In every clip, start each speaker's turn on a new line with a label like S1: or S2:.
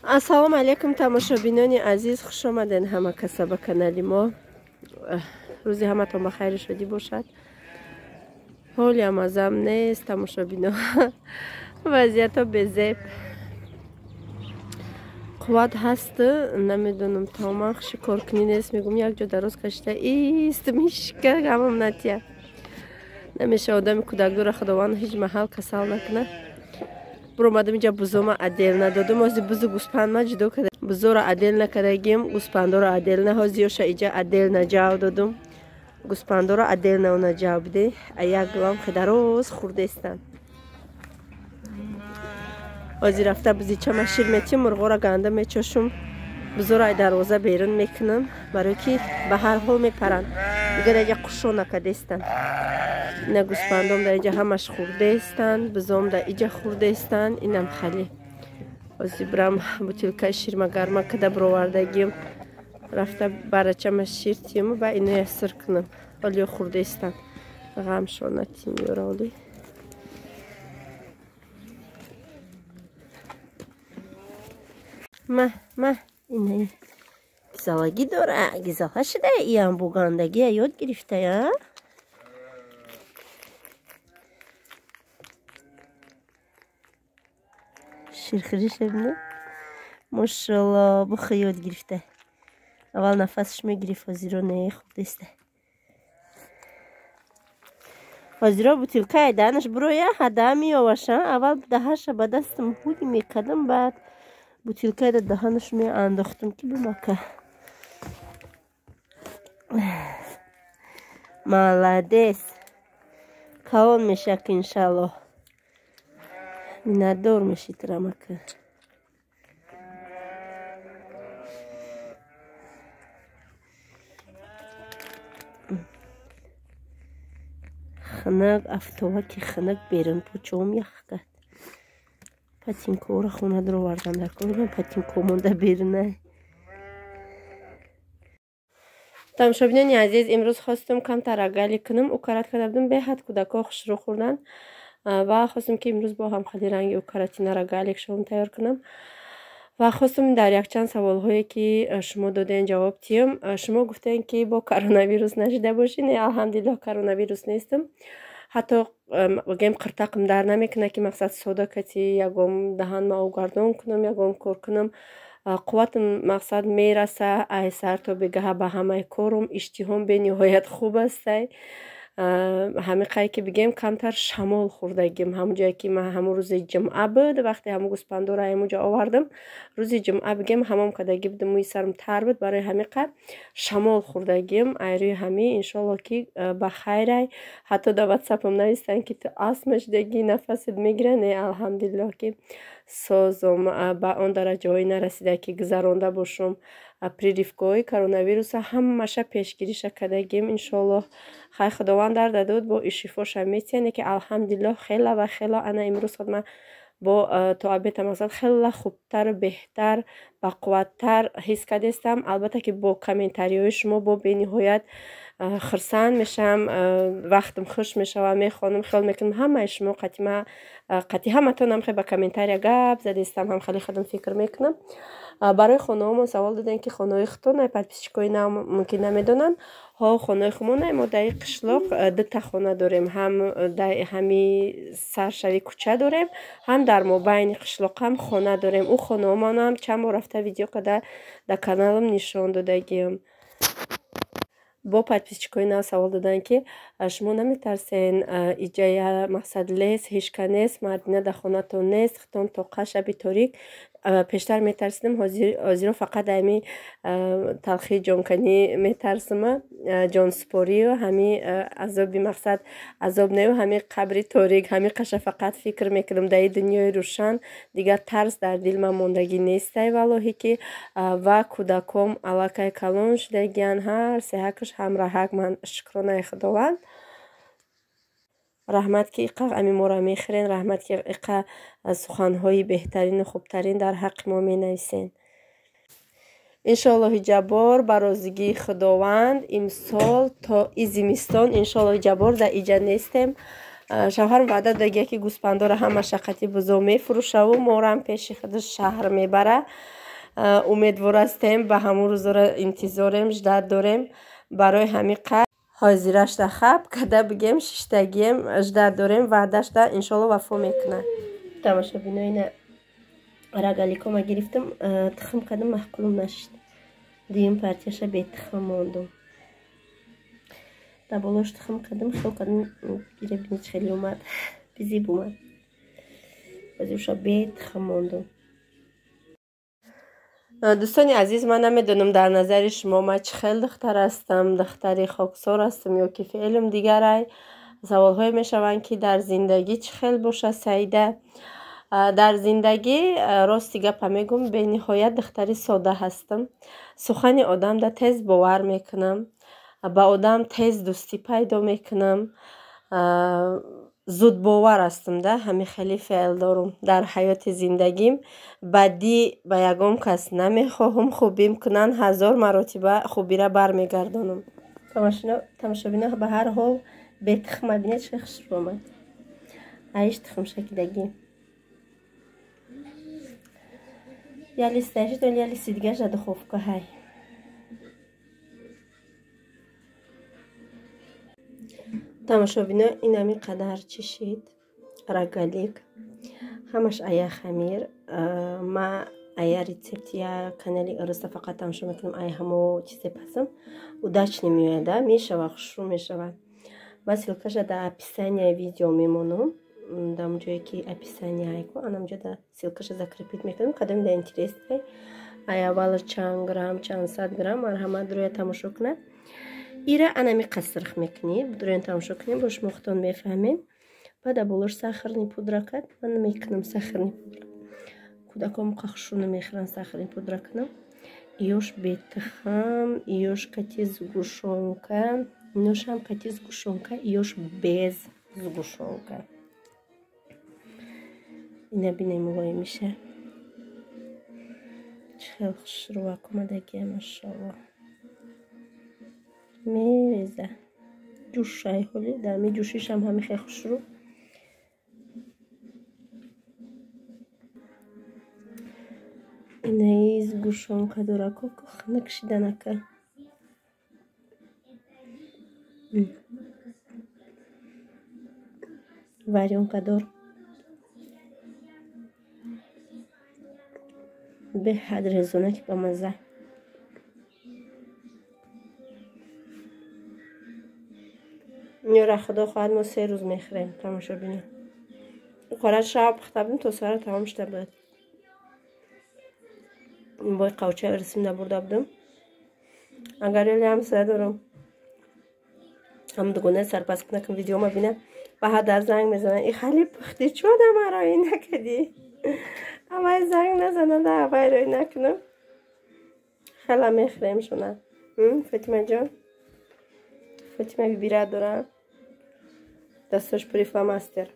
S1: Ассалому алайкум тамошобинони азиз, хуш омадед ҳама каса ба канали мо. Рӯзи ҳаматон ба хайру шодӣ бошад. Ҳолиам азам нест тамошобино. Вазъиято безеб. Қувват ҳаст, намедонам, тамоман хуши коркунӣ нест. Мегӯм як ҷо дароз кашида истм, ҳишка гамам натия. Намеша одами кӯдакдора Худованд ҳеҷ маҳал касал накунад. Буромадам инҷа бузома адел надодам. Ҳозир бузу гӯспандма ҷудо карда. Бузоро адел накардагим, гӯспандоро адел на. Ҳозир ёша иҷа адел наҷав додум. Гӯспандоро адел на наҷав биде. А як глам хедароз хурдестанд. Ҳозир рафта бузичама шир метим, мурғоро ганда мечошум. Бузоро ай дарвоза берун мекунам, барое ки ба ҳар ҳол мепаранд. Дигар иҷа қушо накардестанд. Ина гӯспандом дар иҷа ҳамаш хурдестанд, бузом дар иҷа хурдестанд. Инам хали. Ҳозир бирам бутилкаи ширма гарма када бировардагим. Рафта барачама шир тиему ба иноя сир кунам. Ҳолиё хурдестанд. Ғамшона тим ёра оли. Ма, ма, инаи гизалагӣ дора, гизала шуда, иам бугандагия ёд гирифтая. Ширхӯрӣ шабна. Мошалло, бухи ёд гирифта. Аввал нафасш мегирифт, ҳозиро не, хурдеста. Ҳозиро бутилкаи даҳанаш буроя, ҳада меоваша. Аввал даҳаша ба дастам ҳуй мекардам, баъд бутилкаи да даҳанаш меандохтам ки бимака. Молодец. Калон мешак иншаллоҳ. Миннатдор меши тирамака. Ханак афтоваки ханак берун пучом ях кард. Патинкоро хона даровардам дар кор, патинко монда беруна. Тамошобинони азиз, имрӯз хостум камтар агали кунам, укарат карда будам, беҳад кӯдакҳо хушрӯ хӯрданд ва хостум ки имрӯз бо ҳам хали ранги укаратинара галик шом тайёр кунам. Ва хостум дар якчанд саволҳое ки шумо додем ҷавоб тиём. Шумо гуфтем ки бо коронавирус нашида бошӣ. Не, алҳамдулиллоҳ коронавирус нестам. Ҳатто бигем қиртақм дар намекунад ки мақсад сода кати ягон даҳан маогардон кунам, ягон кор кунам. Қувватам мақсад мераса, ай сар то бегаҳа ба ҳамаи корум, иштиҳом бениҳоят хуб астай. Ҳамин қай ки бигем камтар шамол хӯрдагим. Ҳамон ҷое ки ман ҳамон рӯзи ҷумъа буд, вақте ҳамон гӯспандоро ҳамон ҷо овардам, рӯзи ҷумъа бигем ҳамом кардагӣ будам, мӯи сарам тар буд, барои ҳамин қад шамол хӯрдагим. Ай рӯи ҳамин иншоалло ки ба хайрай. Ҳатто дар ватсапам навистанд ки ту астма шудагӣ, нафасат мегира. Не, алҳамдулиллоҳ ки созум, ба он дараҷаҳое нарасида ки гузаронда бошум. Прививкаҳои коронавируса ҳамаша пешгириша кардагим иншоаллоҳ. Хай Худованд дар дадуд бо ишифоша метиҳад, ки алҳамдулиллоҳ хела ва хела ана имрӯз худ ман бо то обеда мақсад хела хубтару беҳтар бақувваттар ҳис кардестам. Албатта ки бо комментариҳои шумо бо бениҳоят хурсанд мешавам, вақтам хуш мешавад, мехонам, хиёл мекунам ҳамаи шумо қатъи ҳаматонам хе ба комментария гап задестам, ҳам хеле худам фикр мекунам. Барои хонаҳомон савол додем ки хонаҳои худтон, подписчикои нав мумкин намедонанд. Ҳо, хонаҳои худмон мо дар қишлоқ дута хона дорем, ҳам дар ҳами саршави кӯча дорем, ҳам дар мобайни қишлоқ ҳам хона дорем. Ӯ хонаҳомонам чанд бор рафта видео карда дар каналам нишон додагиам. Бо подписчикои нав савол доданд ки шумо наметарсен иҷая мақсад лес ҳечка нест, мардина дар хонатон нест, худтон тоқа шаби торик. Пештар метарсидам, ҳозиро фақат ҳами талхии ҷонканӣ метарсам, ҷонсупорию ҳами азоби мақсад азоб нею ҳами қабри торик, ҳами қаша фақат фикр мекунам дар ин дунёи рӯшан. Дигар тарс дар дилман мондагӣ нестай валлоҳи ки. Ва кӯдаком аллакай калон шудагиянд, ҳар сеҳакаш ҳамраҳак, ман шукронаи Худованд. Раҳмат ки иқа ами моро мехӯрен, раҳмат ки иқа суханҳои беҳтарину хубтарин дар ҳаққи мо менависен. Иншоаллоҳи ҷаббор ба розигии Худованд имсол то и зимистон иншоаллоҳи ҷаббор дар иҷа нестем. Шавҳарам ваъда додагия ки гӯспандора ҳамаша қати бузо мефурӯшаву морам пеши худаш шаҳр мебара. Умедвор ҳастем, ба ҳамун рӯзора интизорем, ждат дорем. Барои ҳамин қад ҳозирашта хаб када бигем, шиштагием, ждат дорем, ваъдашта иншолло вафо мекунад. Тамошобино, ина рогаликома гирифтам, тухм кардам, маъқулум нашид. Дуюм партияша бетухм мондум. Дар болош тухм кардам, хел кардам, гире бинед хеле омад, бизиб омад. Баъзеуша бетухм мондум. Дӯстони азиз, ман намедонам дар назари шумо ман чӣ хел духтар ҳастам, духтари хоксор ҳастам ё ки феълум дигарай. Саволҳое мешаванд ки дар зиндагӣ чӣ хел бошад Саида. Дар зиндагӣ рости гапа мегӯм, бениҳоят духтари сода ҳастам. Сухани одамда тез бовар мекунам, ба одам тез дӯстӣ пайдо мекунам, зудбовар ҳастам, да ҳамин хеле феъл дорум дар ҳаёти зиндагим. Бадӣ ба ягон кас намехоҳам, хубим кунанд, ҳазор маротиба хубира бармегардонам. Тамошобино, ба ҳар ҳол бетухма бинед чӣ хушрӯ омад. Аиш тухм шакидагӣ. Я листашид, я листи дигараш дар духовка ҳай. Тамошобино, ин ҳамин қадар чишид рогалик, ҳамаш ая хамир. Ма ая рецепти я канали Ырыста фақат тамошо мекунам, ай ҳамо чизе пасам удачно меояда, мешава, хушрӯ мешава. Ма ссылкаша дар описания видео мемонам, дар он ҷое ки описания айко, анамҷо да ссылкаша закрепить мекунам. Кадоми да интерес ай аввал чанд грамм, чанд сад грамм, марҳамат рӯя тамошо кунад. Ира анами қасрх мекунӣ, дуроен тамошо кунем, бо шумо худтон мефаҳмем. Баъд аболош сахарни пудра кард. Ман намекунам сахарни пудра. Кӯдаком қахшу намехӯранд сахарни пудра кунам. Иёш бетухм, иёш кати сгущёнка, иношам кати сгущёнка, иёш без сгущёнка. Ина бинем мулоим миша. Чӣ хел хушрӯвак омадагия, машоалло. Мереза. Ҷӯшай ҳоли, дар ми ҷӯшишам ҳами хел хушрӯ. Инаи сгущёнка дорако, хунук шиданака. Варёнка дор. Беҳад резонаки ба мазза. Ёра худо хоҳад мо 3 рӯз мехӯрем, тамошобино. Қора шаб пухта будем, то саҳар тамом шуда буд. Бой қавча рисм набурда будам. Агар ёли ҳамсоя дорам, ҳам дугонаи сарпаст кунакам видеома бинам, ба ҳадар занг мезанам. И хали пухти, чӣ одама роӣ накардӣ? Авай занг назанада, авай роӣ накунам. Хела мехӯрем шуна. Фотимаҷон, Фотима бибира дорам. Дасташ пури фломастер.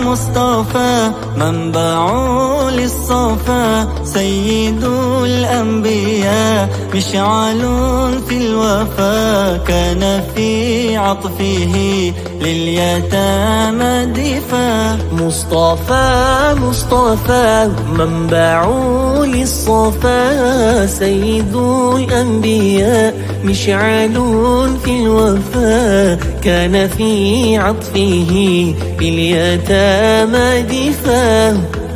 S2: مصطفى منبع للصفا سيد الأنبياء مشعل في الوفا كان في عطفه لليتامى دفا.
S3: مصطفى مصطفى منبع للصفا سيد الأنبياء مشعل في الوفا كان في عطفه لليتامى دفا.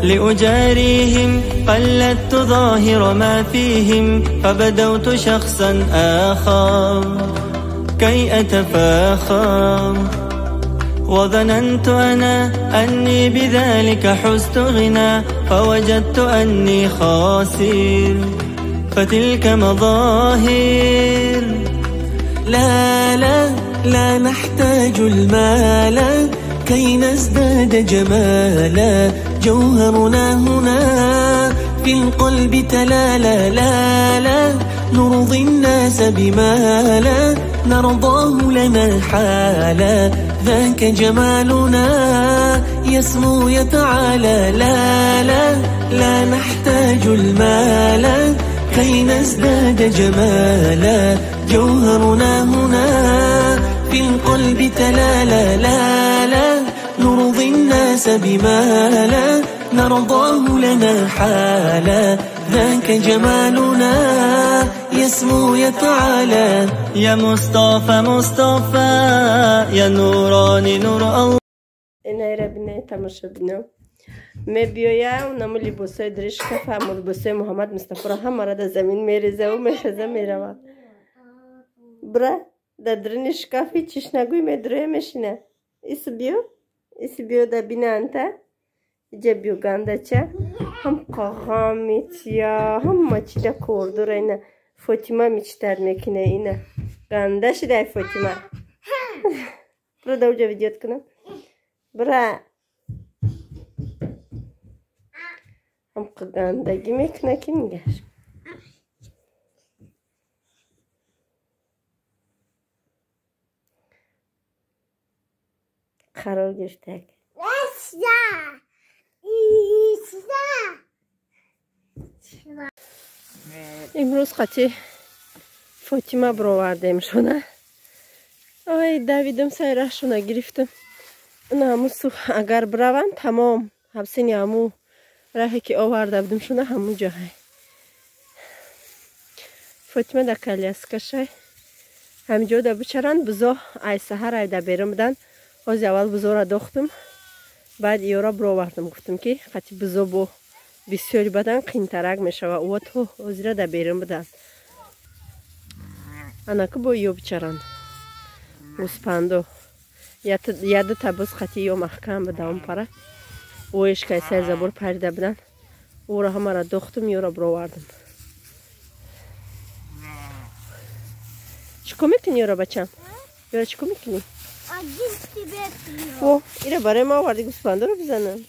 S2: لأجاريهم قلدت ظاهر ما فيهم فبدوت شخصا آخر كي أتفاخر وظننت أنا أني بذلك حزت غنى فوجدت أني خاسر فتلك مظاهر.
S3: لا لا لا نحتاج المال كي نزداد جمالا جوهرنا هنا في القلب تلالا. لا لا نرضي الناس بما لا نرضاه لنا حالا ذاك جمالنا يسمو يتعالى. لا لا لا نحتاج المال كي نزداد جمالا جوهرنا هنا في القلب تلالا لا لا نرضي الناس بما لا نرضاه لنا حالا ذاك جمالنا يسمو يتعالى
S2: يا مصطفى مصطفى يا نوراني نور الله.
S1: Инайра бинай тамошобино мебиёям наму либосои дри шкафа, ҳаму либосои Муҳаммад Мустафоро ҳамаро дар замин мерезаву мехеза меравад. Бра дар дрини шкаф ҳичиш нагӯй медурӯя мешина. Ису биё, ису биё да бинанта. Иҷа биё гандача. Ҳам қоғам метия, ҳама чида кордора ина. Фотима мечитар мекина ина. Ганда шидай Фотима. Бра да уҷа видеот кунам. Бра ҳам гандагӣ мекуна ки нигаш. Қарор гирифтак. Имрӯз қати Фотима бировардем шона. Ой, давидам сайрашона гирифтам. Ина ҳаму сух агар бираванд тамом ҳабсини ҳаму раҳе ки оварда будем шона ҳаму ҷоҳай. Фотима да коляскашай. Ҳамиҷо да бичаранд бузо ай саҳар ай да берун буданд. Ҳози аввал бузора дохтам, баъд иёра бировардам. Гуфтам ки қати бузо бо бисёри бадан қинтарак мешава. Ува то ҳозира да берун буданд. Анаку бо иё бичаранд. Гӯспандо. Яду та буз қати иё маҳкам буда он пара. Оеш кай сар забор парида буданд. Ӯро ҳамаро дохтам, иёра бировардам. Чӣ кор мекунӣ ёра бачам? Ёра чӣ кор мекунӣ? О, ира барои ма оварди гӯспандоро бизанам.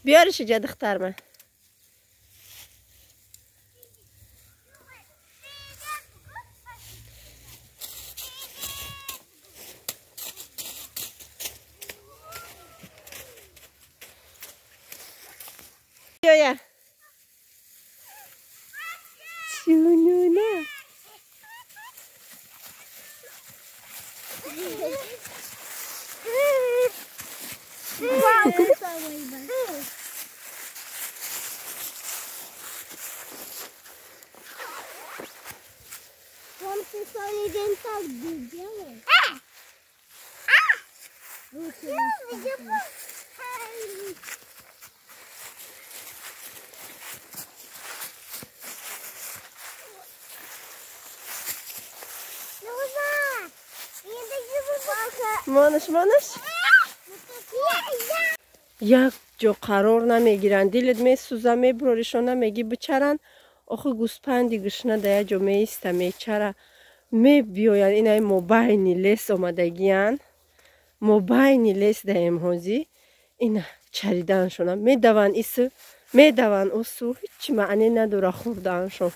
S1: Биёриш иҷа духтарма. Биёя. Чунуна.
S4: Мам, ты целый день так делаешь?
S1: Монаш, монаш. Як ҷо қарор намегиранд. Дилат месӯза, мебуроришон намегӣ бичаранд. Охи гӯспанди гушна да як ҷо меиста, мечара. Мебиёянд. Инаи мобайни лес омадагиянд. Мобайни лес даем ҳозӣ. Ина чариданшона. Медаванд ису, медаванд усу. Ҳеҷ маъне надора хӯрдааншон.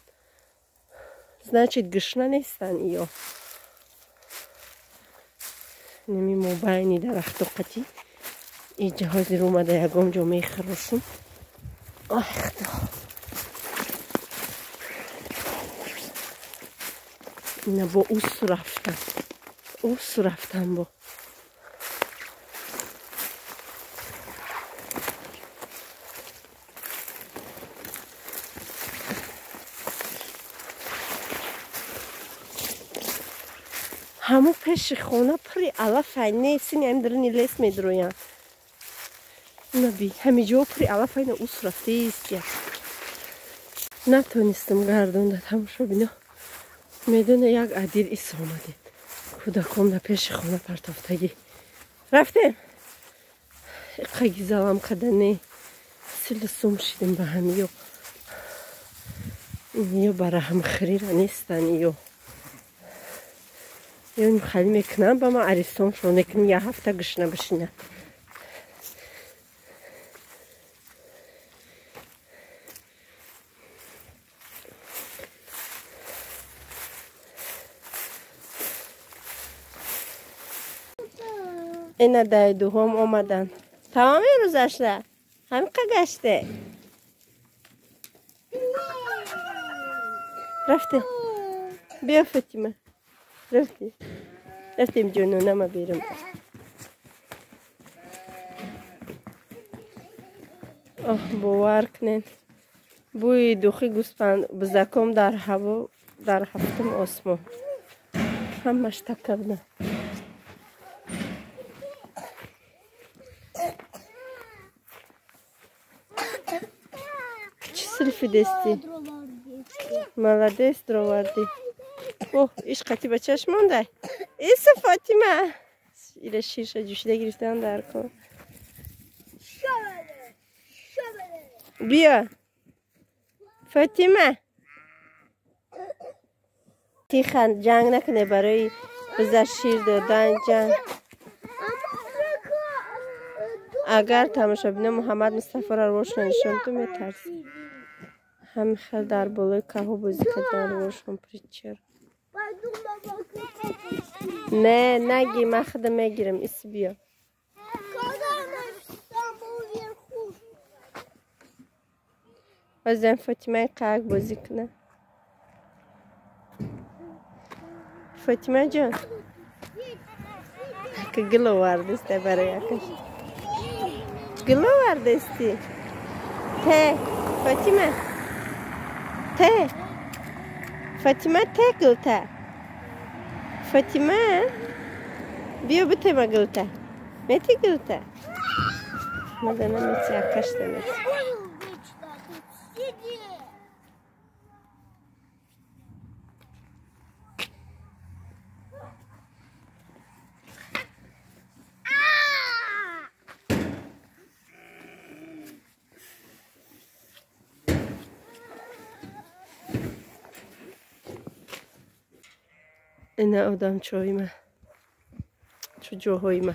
S1: Значит, гушна нестанд иё. Ними мобайни дарахту қатӣ. Иҷа ҳозир омада ягон ҷо мехӯросум. Ой, худо. Ина бо усу рафтан. Усу рафтан бо. Ҳаму пеши хона пури алафай несини ҳам даруни лес медуроянд. Наби, ҳамиҷо пури алафай на ус рафтеист. Натонистам гардонда тамошобино. Медона як адил ис омадем. Кӯдаком на пеши хона партофтагӣ. Рафтем. Иқаги залам кадане. Силу сум шидем ба ҳамиё. Иё ба раҳмхӯрира нестан иё. Ё хали мекунам ба ма аристоншон мекунам як ҳафта гушна бишина. Ина дайдуҳом омаданд. Тамоми рӯзашра ҳамиқа гаште. Рафте. Биё, Фотима. Рафтӣ. Рафтем, ҷононама берам. Оҳ, бовар кунед. Бӯи духи гӯспанд бузаком дар ҳаво, дар ҳафтум осмон. Ҳамаш такабна. Чӣ силфидестӣ? Молодец, дровардӣ. Оҳ, иш қати бачаш мондай. Иса, Фотима. Ила ширша ҷӯшида гирифтан дар кор. Биё. Фотима. Тихан, ҷанг накуне барои биза шир додан ҷанг. Агар тамошобино Муҳаммад Мустафоро рошна нишон ту метарсӣ. Ҳамин хел дар болои каҳо бозӣ кардан рошон притчер. Не, наги, ман худам мегирам, иси биё. Бозем Фотимаи қак бозӣ кунад. Фотима ҷон. Ки гул овардист барои акаш. Гул овардисти? Те, Фотима. Те. Фотима, те гулта. Фотима, биё битема гулта. Мети гулта? Мадана мети, акашта мети. Ина одамчои ма, чуҷоҳои ма,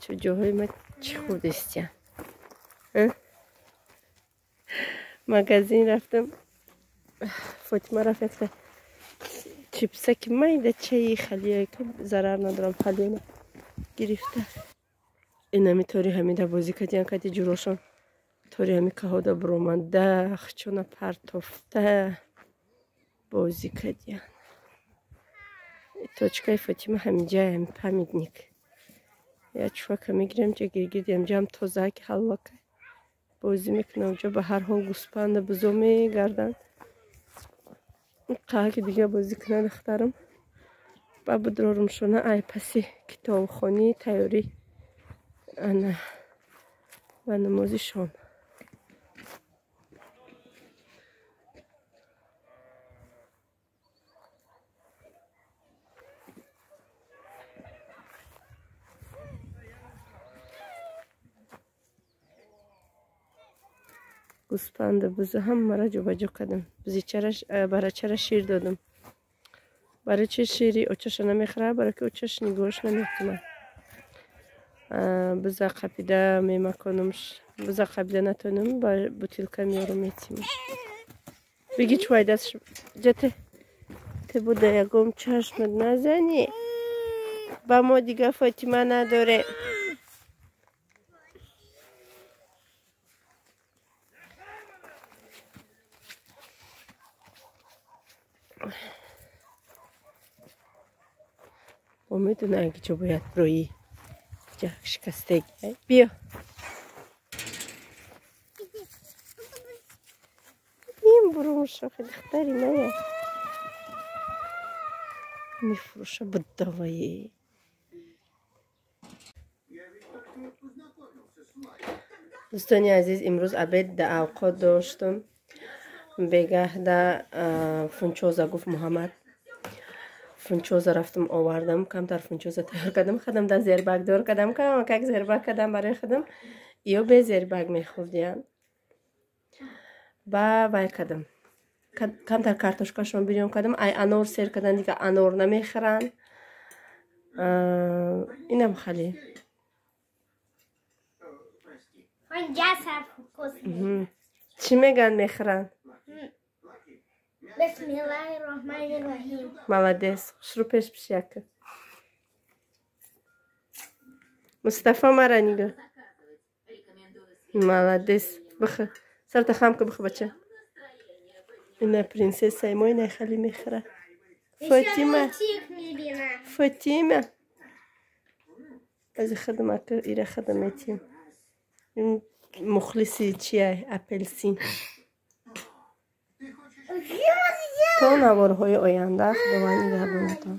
S1: чуҷоҳои ма чӣ хурдистиян. Магазин рафтам, Фотима рафт якта чипса ки майда чаи халие ки зарар надорам, халиена гирифта. Инами тори ҳамида бозӣ кардиян, кади ҷурошон тори ҳами каҳода буромада, хчона партофта бозӣ кардиян. Точкаи Фотима ҳаминҷа, ҳами памятник. Я чувака мегирем, ҷа гиргирди, ҳамҷа ҳам тоза ки ҳалвака. Бозӣ мекунам, ҷо ба ҳар ҳол гӯспанда бузо мегарданд. Қаҳаки дига бозӣ кунад духтарам. Ба будрорумшона ай паси китобхонӣ тайёрӣ ана ва намози шом. Гӯспанда буза ҳамаро ҷобаҷо кардам. Бузичараш барачара шир додам. Барои чи шири очаша намехӯрад? Барои ки очаш нигоҳш намекунад. Буза қапида мемаконам, буза қапида натонам, ба бутилка меорам метимаш. Биги чувай дастш ҷате. Те буда ягом чашмат назанӣ. Ба мо дига Фотима надоре. Умедонам ки ҷо бояд роӣ. Ҷа шикастагӣ. Биё. Ин бурумшо духтари мая. Мефурӯша буддавае. Дӯстони азиз, имрӯз обед да авқот доштум. Бегаҳ да фунчоза гуфт Муҳаммад. Фунчоза рафтам овардам, камтар фунчоза тайёр кардам, хадам да зербак дор кардам, как зербак кардам барои худам. Ё бе зербак мехӯрдиян. Ба вай кардам. Камтар картошкашон бирён кардам, ай анор сер кардан, дига анор намехӯранд. Инам хали. Чӣ мегӯянд мехӯранд?
S4: Бисмиллаҳи-роҳмани-роҳим.
S1: Молодец. Хушрӯ пеш пишяка. Мустафо мара нигоҳ. Молодец. Бихӯр. Сарта хам ка бихӯр, бача. Ина принсессаи мо ина хали мехӯрад. Фатима, Фатима, ази хидмат ира хидметим. Мухлиси чия? Апелсин. То наворҳои оянда, Худованд нигаҳбонатон.